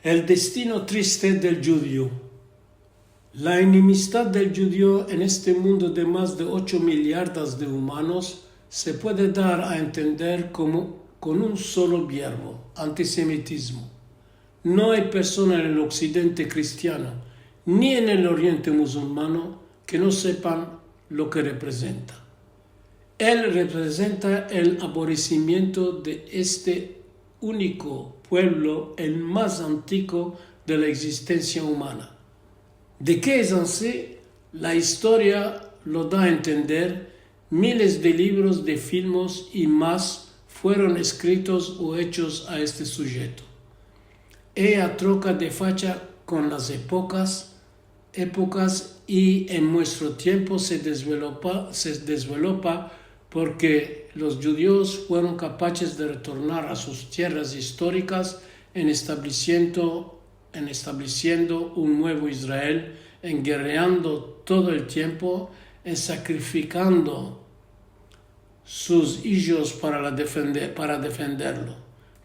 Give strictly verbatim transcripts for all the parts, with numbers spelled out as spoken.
El destino triste del djudio. La enemistad del djudio en este mundo de mas de ocho miliardas de umanos se puede dar a entender komo, kon un solo vierbo, antisemitizmo. No ay persona en el oksidente kristiano, ni en el oriente musulmano, ke no sepan lo ke reprezenta. El reprezenta el aborresimiento de este uniko puevlo, el mas antiko de la egzistensia umana. De ke es ansi, la istoria lo da a entender, miles de livros, de filmos i mas fueron eskritos o echos a este sujeto. Eya troka de facha kon las epokas, epokas i en muestro tiempo se dezvelopa, se dezvelopa porke los djudios fueron kapaches de retornar a sus tierras istorikas en establesiendo, en establesiendo un muevo Israel, en gerreando todo el tiempo, en sakrifikando sus ijos para la defende-, para defenderlo.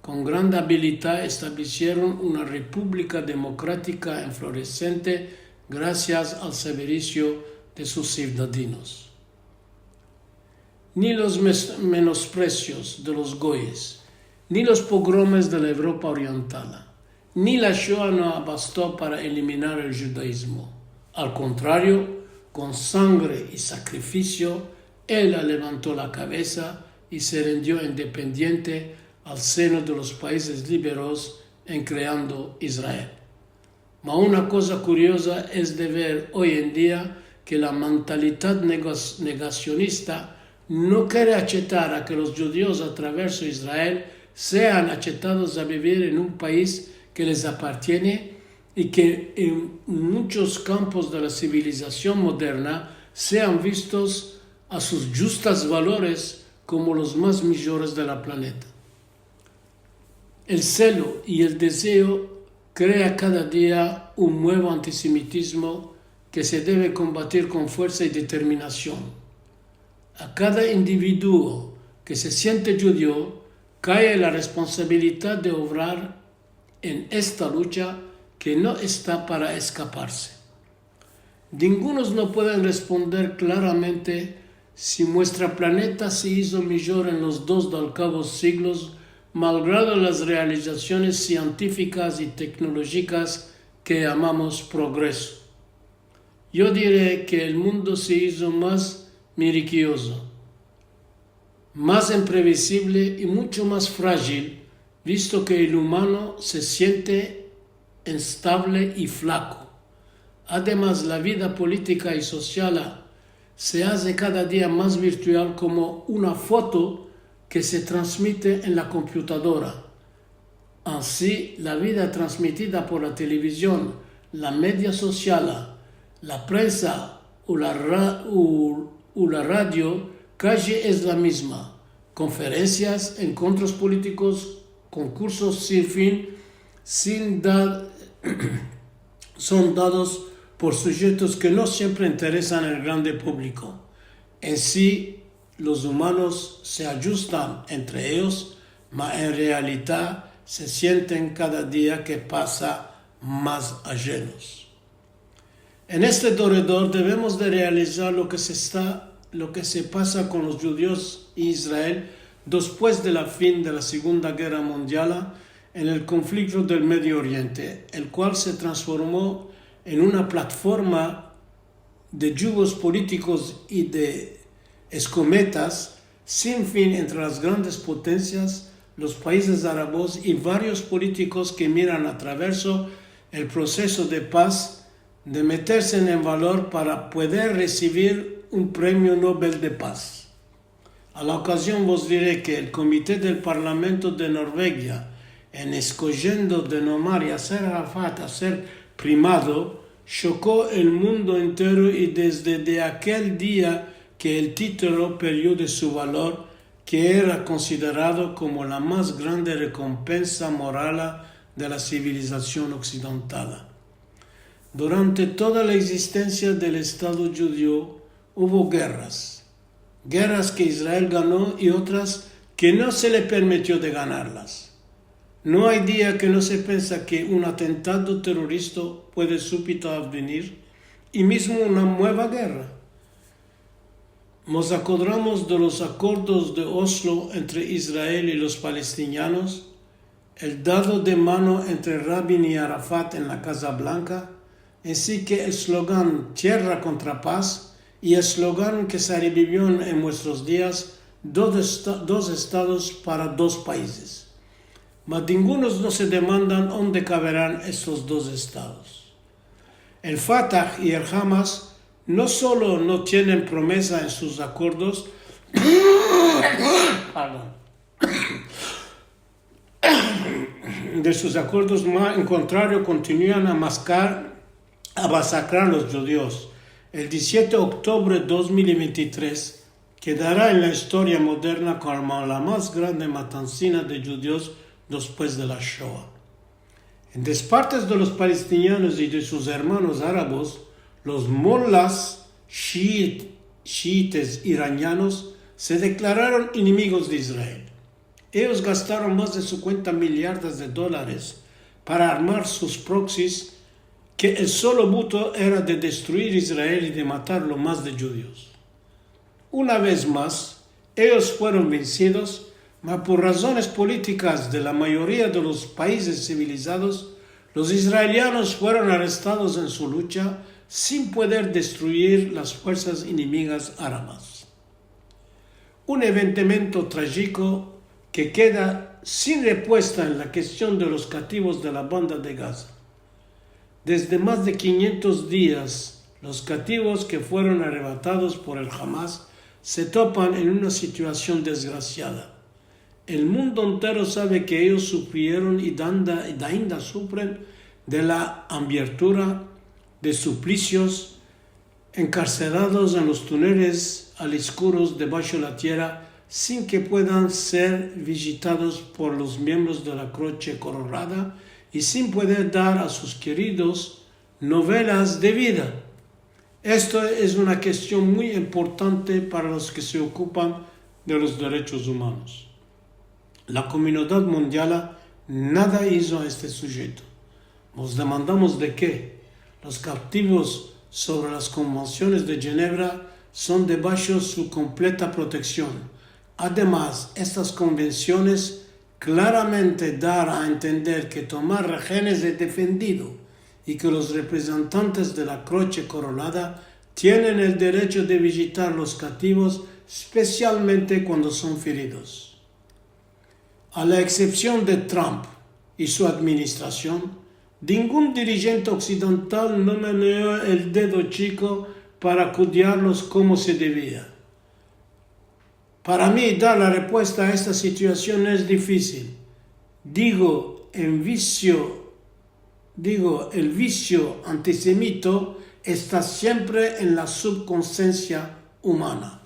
Kon grande abilidad establesieron una republika demokratika en floresente grasias al servisio de sus sivdadinos. Ni los mes-, menospresios de los goyes, ni los pogromes de la Evropa oriental, ni la Shoa no abasto para eliminar el djudaizmo. Al kontrario, kon sangre i sakrifisio, ella levanto la kavesa i se rindio independiente al seno de los paizes liberos en kreando Israel. Ma una koza kurioza es de ver oy en dia ke la mentalidad negas-, negasionista no kere achetar a ke los djudios a traverso Israel sean achetados a bivir en un paiz ke les apartiene i ke en munchos kampos de la sivilizasion moderna sean vistos a sus djustas valores komo los mas mijores de la planeta. El selo i el dezeo krea kada dia un muevo antisemitizmo ke se deve kombatir kon fuersa i determinasion. A kada individuo ke se siente djudio kae la responsabilidad de ovrar en esta lucha ke no esta para eskaparse. Dingunos no pueden responder klaramente si muestra planeta se izo mijor en los dos dalkavos siglos, malgrado las realizasiones sientifikas i teknolojikas ke yamamos progreso. Yo dire ke el mundo se izo mas mirikiozo, mas imprevizivle i muncho mas frajil, visto ke el umano se siente instavle i flako. Ademas, la vida politika i sosiala se aze kada dia mas virtual komo una foto ke se transmite en la komputadora. Ansi, la vida transmitida por la televizion, la media sosiala, la prensa u la ra-, u, u la radio kaji es la mizma. Konferensias, enkontros politikos, konkursos sin fin, sin da-, son dados por sujetos ke no siempre interesan al grande publiko. En si, los umanos se adjustan entre eyos, ma en realidad se sienten kada dia ke pasa mas ajenos. En este doredor devemos de realizar lo ke se esta, lo ke se pasa kon los djudios i Israel despues de la fin de la Segunda Gerra Mundiala en el konflikto del Medio Oriente, el kual se transformo en una platforma de djugos politikos i de eskometas sin fin entre las grandes potensias, los paizes arabos i varios politikos ke miran a traverso el proseso de pas de meterse en valor para pueder resivir un premio Nobel de Pas. A la okazion vos dire ke el Komite del Parlamento de Norvegia, en eskojiendo de nomar Yasser Arafat a ser primado, shoko el mundo entero i desde de akel dia ke el titulo perdio de su valor, ke era konsiderado komo la mas grande rekompensa morala de la sivilizasion oksidentala. Durante toda la egzistensia del Estado djudeo uvo gerras, gerras ke Israel gano i otras ke no se le permitio de ganarlas. No ay dia ke no se pensa ke un atentado terorista puede supito avvenir, i mizmo una mueva gerra. Mos akodramos de los akordos de Oslo entre Israel i los palestinianos, el dado de mano entre Rabin i Arafat en la Kaza Blanka, ansi ke el slogan Tierra kontra Paz i el slogan ke se revivio en muestros dias, dos esta-, dos estados para dos paizes. Mas dingunos no se demandan onde kaveran estos dos estados. El Fatah i el Hamas no solo no tienen promesa en sus akordos, pardon, de sus akordos, mas en kontrario kontinuan a maskar, a masakrar los djudios. El dizisiete oktubre dos mil i ventitres kedara en la istoria moderna komo la mas grande matansina de djudios despues de la Shoa. En despartes de los palestinianos i de sus ermanos arabos, los molas shiit-, shiites iranianos se deklararon enemigos de Israel. Eyos gastaron mas de sinkuenta milyardas de dolares para armar sus proxies, ke el solo buto era de destruir Israel i de matar lo mas de djudios. Una vez mas, eyos fueron vensidos, mas por razones politikas de la mayoria de los paizes sivilizados, los israelianos fueron arestados en su lucha sin pueder destruir las fuersas enemigas arabas. Un eventiamento trajiko ke keda sin repuesta en la kestion de los kativos de la Banda de Gaza. Desde mas de kinyentos dias, los kativos ke fueron arrebatados por el Hamas se topan en una situasion desgrasiada. El mundo entero save ke eyos sufrieron i danda-, i ainda sufren de la ambientura, de suplisios, enkarselados en los tuneles al eskuros debasho la tierra, sin ke puedan ser vijitados por los miembros de la Kroche Kolorada i sin pueder dar a sus keridos novelas de vida. Esto es una kestion muy importante para los ke se okupan de los derechos umanos. La komunidad mundiala nada izo a este sujeto. Mos demandamos de ke los kativos sovre las konvensiones de Jenevra son debasho su kompleta proteksion. Ademas, estas konvensiones klaramente dar a entender ke tomar rehenes es defendido i ke los reprezentantes de la Kroche Kolorada tienen el derecho de vijitar los kativos, espesialmente kuando son feridos. A la eksepsion de Trump i su administrasion, dingun dirijente oksidental no meneo el dedo chiko para kudiarlos komo se devia. Para mi, dar la repuesta a esta situasion es difisil. Digo, en visio, digo, el visio antisemito esta siempre en la subkonsiensia umana.